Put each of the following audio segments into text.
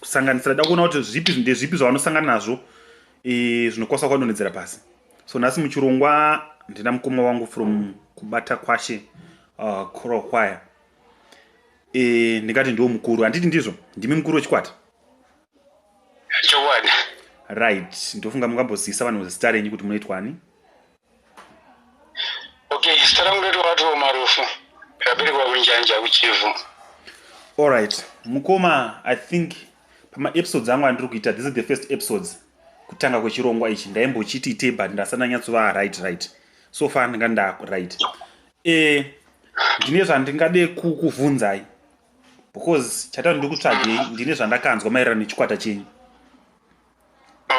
Kusanganisira da kuona kuti zvipi ndezvipi zvavanosangana nazvo zvinokwanisa kuvadonhedzera pasi. So nhasi muchirongwa ndina mukoma wangu from Kubata Kwashe Choral Choir. Ndingati ndiwo mukuru, handiti ndizvo? Ndimi mukuru wechikwata? Chokwadi. Right, ndofunga mungambozivisa vanhu zita renyu kuti munoitwani. Okay, zita rangu ndoitwa Watuwo Marufu, ndakaberekwa kuNjanja, kuChivhu. Alright mukoma, I think pamaepisodes angu andiri kuita, this is the first episodes kutanga kwechirongwa ichi. Ndaimbochiti itei, but ndasana nyatsova right. So far ndinga nda right. Ndine zvandingade kukuvhunzai because chata ndiri kutsvagei, ndine zvandakanzwa maererano nechikwata chenyu.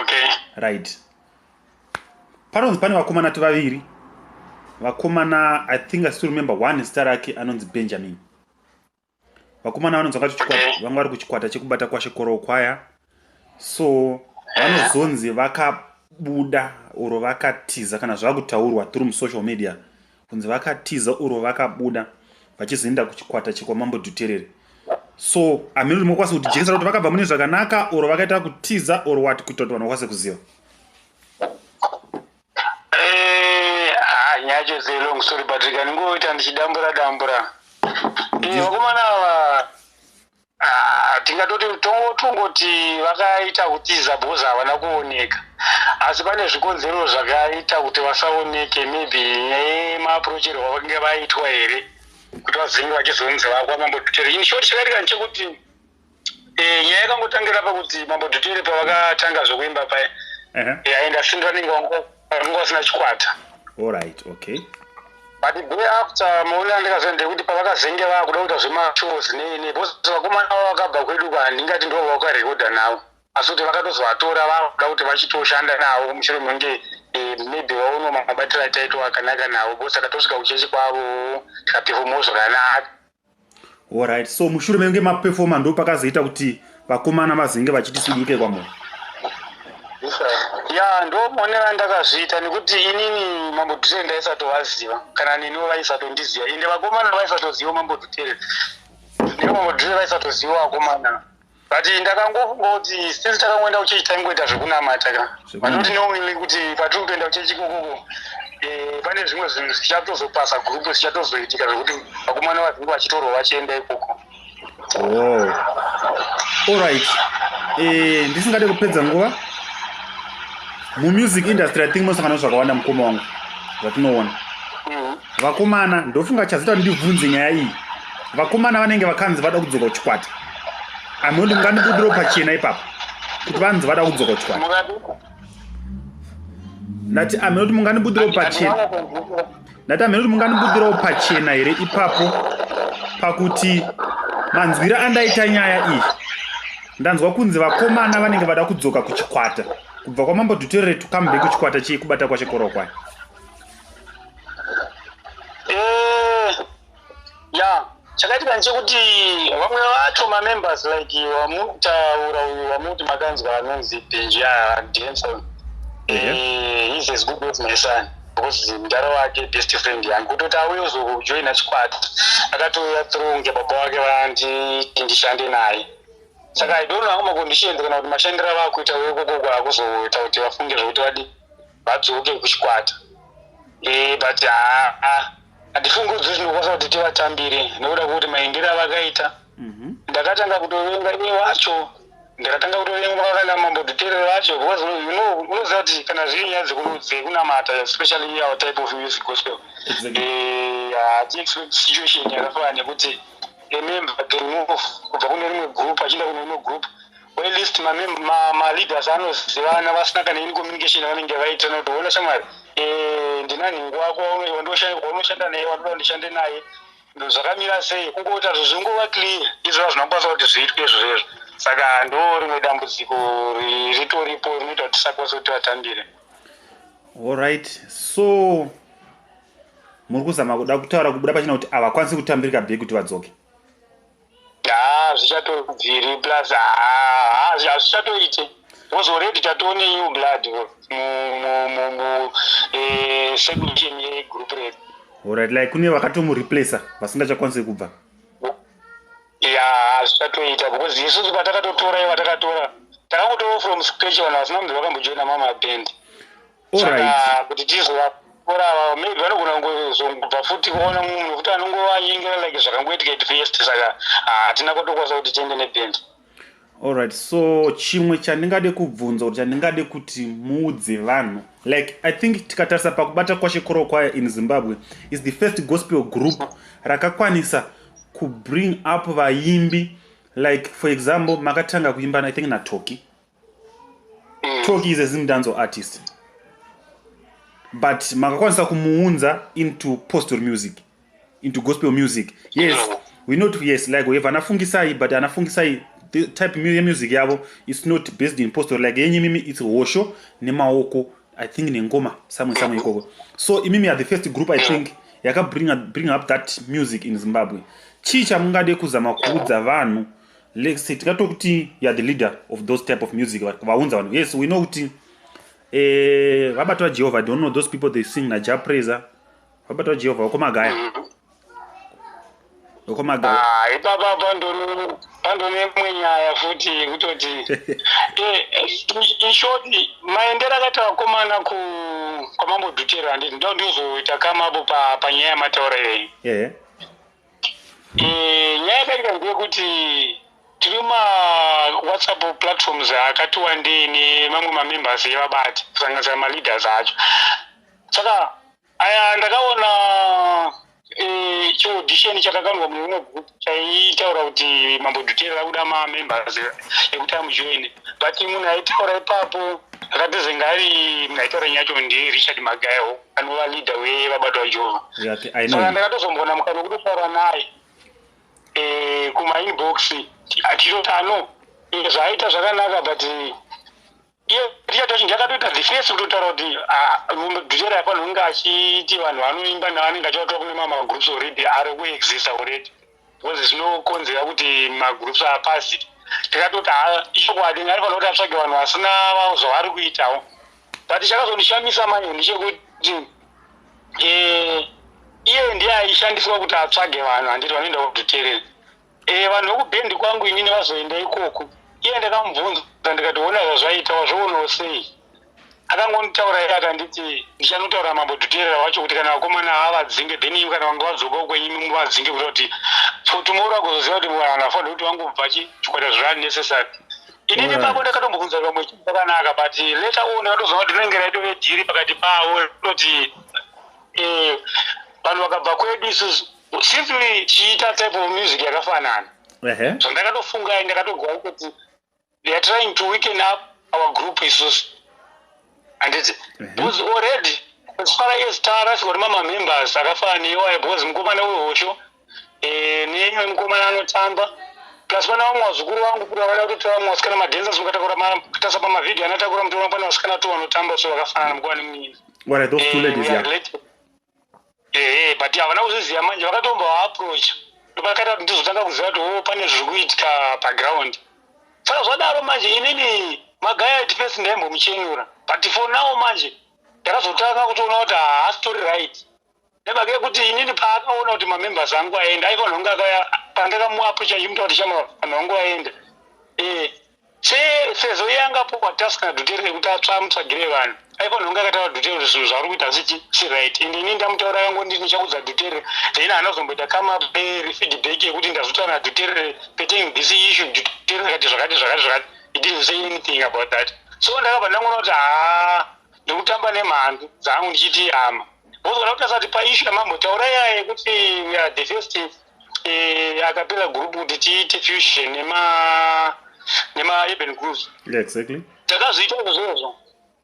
Okay. Right, panonzi pane vakomana tivaviri vakomana. I think I still remember one, zita rake anonzi Benjamin. Vakomana vanonzi vakati vanga vari kuchikwata cheKubata Kwashe Choral Choir. So vanozonzi vakabuda oro vakatiza, kana zvakutaurwa through musocial media kunzi vakatiza oro vakabuda vachizoenda kuchikwata chekwaMambo Dhuterere. So hameno kuti mokwanisa kutijekesera kuti vakabva mune zvakanaka oro vakaita kutiza oro what, kuita kuti vanhu vakwanise kuziva. Ah, nyaya yacho is a long story, but rikaningoita ndichidambura dambura. Vakomana ava, ah, tingatoti tongoti vakaita kutiza because havana kuoneka, asi pane zvikonzero zvakaita kuti vasaoneke. Maybe nemaapproachero vakange vaitwa here kuti vazenge vachizonzi vakwaMambo Dhutere. In short, chakaitika ndechekuti nyaya yakangotangira pakuti Mambo Dhutere pavakatanga zvokuimba paya, aenda sindu vanenge vanga vasina chikwata. Alright, okay. But day after, maonero andikazoita ndekuti pavakazenge vakuda kuita zvemashows nei, because vakomana vavo vakabva kwedu kwa, handingati ndo vakarekodha navo, asi kuti vakatozovatora vakuda kuti vachitoshanda navo mushure menge maybe vaonawo mabatiro ataitwa akanaka navo, because takatosvika kuchechi kwavo tikaperformawo zvakanaka. Alright, so mushure menge maperforma ndo pakazoita kuti vakomana vazenge vachiti suduke kwamuri? Ya, ndo maonero andakazviita, nekuti inini Mambo Dhutere ndaisatovaziva, kana neniwo vaisatondiziva, ende vakomana vaisatoziva Mambo Dhutere, neo Mambo Dhutere vaisatoziva vakomana. But ndakangofunga kuti since takangoenda kuchechi, taingoita zvekunamata ka, vanoti knowingly kuti patiri kutoenda kuchechi ikokoko, pane zvimwe zvinhu zvichatozopasa group, zvichatozoitika zvekuti vakomana vazinge vachitorwa vachienda ikoko. Oh. Alright. Ndisingade kupedza nguva. Mumusic industry, I think munosangana zvakawanda, mukoma wangu, zvatinoona. Vakomana, ndofunga chazoita kuti ndibvunze nyaya iyi, vakomana vanenge vakanzi vada kudzoka kuchikwata. Amunoti mungandibudiro pachena ipapo kuti vanzi vada kudzoka kuchikwata? Ndati aminoti mungandibudirawo pachena, ndati aminoti mungandibudirawo pachena here ipapo pakuti manzwiro andaita nyaya iyi, ndanzwa kunzi vakomana vanenge vada kudzoka kuchikwata kubva kwaMambo Dhuterere to come back kuchikwata cheKubata Kwashe Choral Choir? Ya, chakaitika ndechekuti vamwe vacho mamembers, like wamutaura uyu wamuti makanzwa anonzi Benji Denson, he's as good as my son, because mudhara wake best friend yangu. Kutoti auye uzojoina chikwata, akatouya through ngebaba wake vanditi ndishande naye. Saka I don't know hangu maconditions kana kuti mashandiro avakuita ikoko akuzoita kuti vafunge zvokuti vadi vadzoke kuchikwata. But haa, handifungi kuti tinokwanisa kuti tivatambire nekuda kwekuti maendero avakaita. Ndakatanga kutovenga iye wacho, ndakatanga kutovenga kana Mambo Dhuterere vacho, because you know, unoziva kuti kana zviri nyaya dzekunamata, especially our type of music, gospel, hati expect situation yakafanana nekuti a member can move kubva kune rimwe group achienda kune rimwe group, or at least maleaders anozivana vasina kana any communication yavanenge vaita, nokuti ona shamwari, ndina nhingo wako waunoshanda naye, wandoda ndishande naye, zvakamira sei? Kungoita zvo zvingova clear, izvo hazvinokwanisa kuti zviitwe izvozvo. Saka ndo rimwe dambudziko ritoripo rinoita kuti tisakwanisa kuti tivatambire. Alright, so muri kuzama kuda kutaura kubuda pachina kuti havakwanisi kutambirika back kuti vadzoke? Ha, zvichatobviri, plus hazvichatoite because already tatone new blood mu circulation yegroup redu. Alright, like kune vakatomureplaca vasingachakwanisi kubva? Ya, zvichatoita because isusu patakatotora iva takatora, takangotora from scratch, vanhu vasina kunzi vakambojoina mamabhendi. Saka kuti tizovatora, maybe vanogona kungozobva futi kuona mumwe nekuti anongovanyengera like zvakangoitika at first. Saka hatina kutokwanisa kuti tiende nebhendi. Alright, so chimwe chandingade kubvunza, kuti chandingade kuti muudze vanhu, like I think tikatarisa pakubata kwaShe Choral Choir in Zimbabwe is the first gospel group rakakwanisa kubring up vaimbi. Like for example, makatanga kuimba, I think, naToki. Toki is a Zimdancehall artist, but makakwanisa kumuunza into postal music, into gospel music. Yes, we not, yes, like we have anaFungisai, but anaFungisai, the type yemusic yavo is not based in postal like yenyu imimi. It's hosho nemaoko, I think, nengoma somewhere ikoko. So imimi are the first group, I think, yakabring bring up that music in Zimbabwe. Chii chamungade kuzama kuudza vanhu? Let's say tikatokuti you are the leader of those type of music vaunza vanhu. Yes, we know kuti Vabatwa Jehovha, I don't know those people, they sing naJah Prayzah. Vabatwa Jehovha wakomagaya wakomagaya. Ah, ipapa pandone imwe nyaya futi yekutoti in short, maendero akaita vakomana kwaMambo Dhutero, handiti ndo ndizoita kamapo panyaya yamataura iyoyi. Nyaya yakaitika ndeyekuti tiri mawhatsapp platforms akati wandei nemamwe mamembers evabati, kusanganisira maleaders acho. Saka aya ndakaona chiaudition chakakandwa muimwe group chaitaura kuti Mambo Dhutero akuda mamembers ekuti amujoine, but munhu aitaura ipapo akatizenge ari munhu aitaura nyaya yacho ndiRichard Magayo, anova leader weVabatwa Jehovha. Yeah, I know Saka him. Ndakatozombona mukana wekutotaura naye kumainbox, achitoti ano zvaaita zvakanaka, but iye Richard wacho ndakatoita the first kutotaura kuti Dhutero hapana kunge achiti vanhu vanoimba navanenge achivatora kune mamwe magroups already ari kuexista already, because zvinokonzera kuti magroups apasi. Tikatoti ha, ichokwadi, ngarifanira kuti atsvage vanhu vasina zvavari kuitawo. But chakazondishamisa manje ndechekuti iye ndiye aishandiswa kuti atsvage vanhu, handiti vanoenda kudhuterera. Vanhu vekubhendi kwangu inini vazoenda ikoko. Iye ndakamubvunza ndikati, "Ona zvazvaita, wazvionawo sei?" Akangonditaura iye akanditi, "Ndichanotaura Mambo Dhuterera wacho kuti kana vakomana avadzinge, then imi kana vanga vadzoka kwenyu muvadzinge," kuita kuti for tomorrow agozoziva kuti vanhu vafanira kuti vangobva chikwata zviri unnecessary. Inini papo ndakatombobvunza vamwe chinhu chakanaka, but later on ndakatozoona kuti rinenge raitove dhiri pakati pavo, kutoti vanhu vakabva kwedu isusu, simply tichiita type of music yakafanana. Zvandakatofunga, ndakatogwa kuti they are trying to weaken up our group isusu, handiti? Because already as far as tarasika kuti mamamembers akafanana neiwayo, because mukomana wehosho neimwe mukomana anotamba, plus pana vamwe vazukuru vangu kuti vavada kutotora vamwe vasikana madancers, mukatakura tasa pamavhidhiyo anatakura mutoona pane vasikana to vanotamba, so vakafanana mukova nemunyina. What those two ladies? We are related. Ehe, but havana kuzviziva manje, vakatomba vaapproacha, ndopakaita kuti ndizotanga kuziva kuti o pane zviri kuitika paground. Saka zvadaro manje, inini Magaya at first ndaimbomuchenura, but for now manje ndakazotanga kutoona kuti haasitori right, nemhaka yekuti inini paakaona kuti mamembers angu aenda, aifanira kunge akaya pandakamuapproacha achimuta kuti, "Chama, vanhu vangu vaenda." Sezvo iye angapuwa task naDhutere yekuti amutsvagire vanhu, aifanira kunge akataura Dhutere kuti zvinhu zvauri kuita si right. Ende inini ndamutaura, akangonditi, "Ndichaudza Dhutere." Then haana kuzomboita come up feedback yekuti, "Ndazotaura naDhutere pertaining this issue, Dhutere akati zvakati zvakati zvakati." He didn't say anything about that. So ndakabva ndangoona kuti haa, ndikutamba nemhandu dzangu ndichiti hama, because kuti asati paissue yamambotaura iya yekuti we are the first acapella group kuti tiite fusion nema urban groups. Takazviita izvozvo,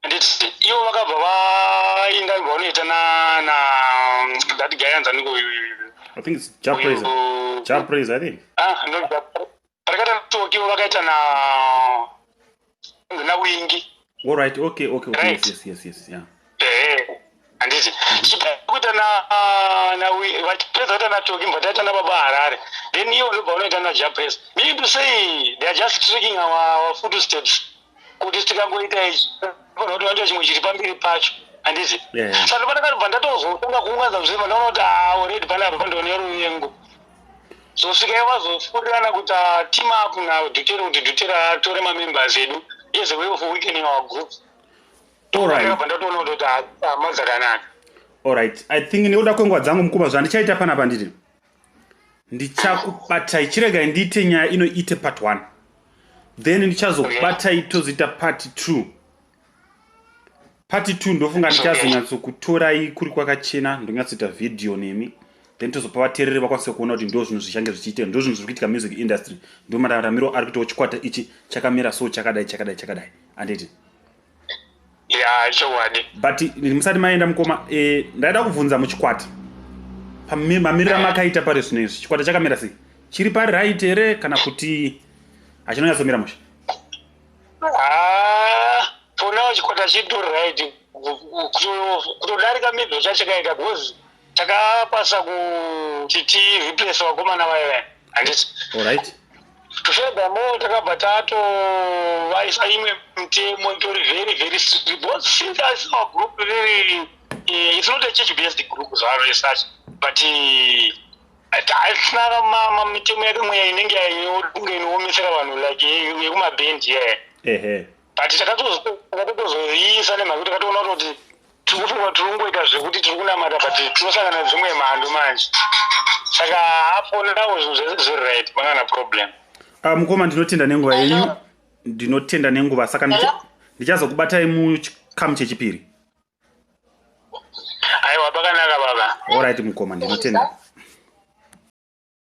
handiti? Ivo vakabva vainda vanoita na that guy anzaniko? I think it's Jah Prayzah. Jah Prayzah, I think. Ah, no, parakaita Toki, ivo vakaita na Wingi. All right. Okay. Right. Yes. Yeah. Ehe, handiti kuita na vachipedza kuita naToki, mbva taita naBaba Harare, then ivo ndobva vanoita naJah Prayzah. Meaning to say they are just tracking our footsteps, kuti tikangoita ichi, fanira kuti vanoita chimwe chiri pamberi pacho, handiti? Yeah. Saka ndopandakabva ndatozotanga kuunganza zvima, ndaona kuti ah, already panapa pandone ruvengo. Zosvika vazofurirana kuti team up naDhutere, kuti Dhutere atore mamembers edu as a way of weakening our group. Ndakabva ndatoona kuti hama dzakanaka. Alright, I think nekuda kwenguva dzangu, mukoma, zvandichaita panapa, nditi ndichakubatai. Chiregai ndiite nyaya inoite part one, then ndichazokubatai tozoita part two. Part two ndofunga ndichazonyatsokutorai kuri kwakachena, ndonyatsoita vhidhiyo nemi, then tozopa vateereri vakwanise kuona kuti ndo zvinhu zvichange zvichiitika, ndo zvinhu zviri kuitika music industry, ndo mararamiro ari kuitawo chikwata ichi chakamira so, chakadai, chakadai, chakadai, handiti? Ya, chokwadi. But musati maenda, mukoma, ndaida kubvunza, muchikwata mamiriro amakaita pari zvino izvi, chikwata chakamira sei? Chiri pari right here kana kuti hachinonyatsomira mushe? Ah, for now chikwata chitori right kutodarika midho chachakaita, because takapasa kuti tireplace vakomana vaya, handiti? Alright. Furthermore, takabva tatovaisa imwe mitemo itori very very strict, because since as our group very it's not a church based group zvaro as such, but hatina mitemo yakamwe inenge kunge inoomesera vanhu like yekumabhendi yeah. But takatozoiisa nemhaka kuti takatoona kuti tiri kufunga tiri kungoita zvekuti tiri kunamata, but tinosangana nedzimwe mhando manje. Saka apo nawo zvinhu zvese zviri right, panana problem. Ah, mukoma, ndinotenda nenguva yenyu, ndinotenda nenguva. Saka ndichazokubatai muchikamu chechipiri. Aiwa, pakanaka, baba. Alright, mukoma, ndinotenda.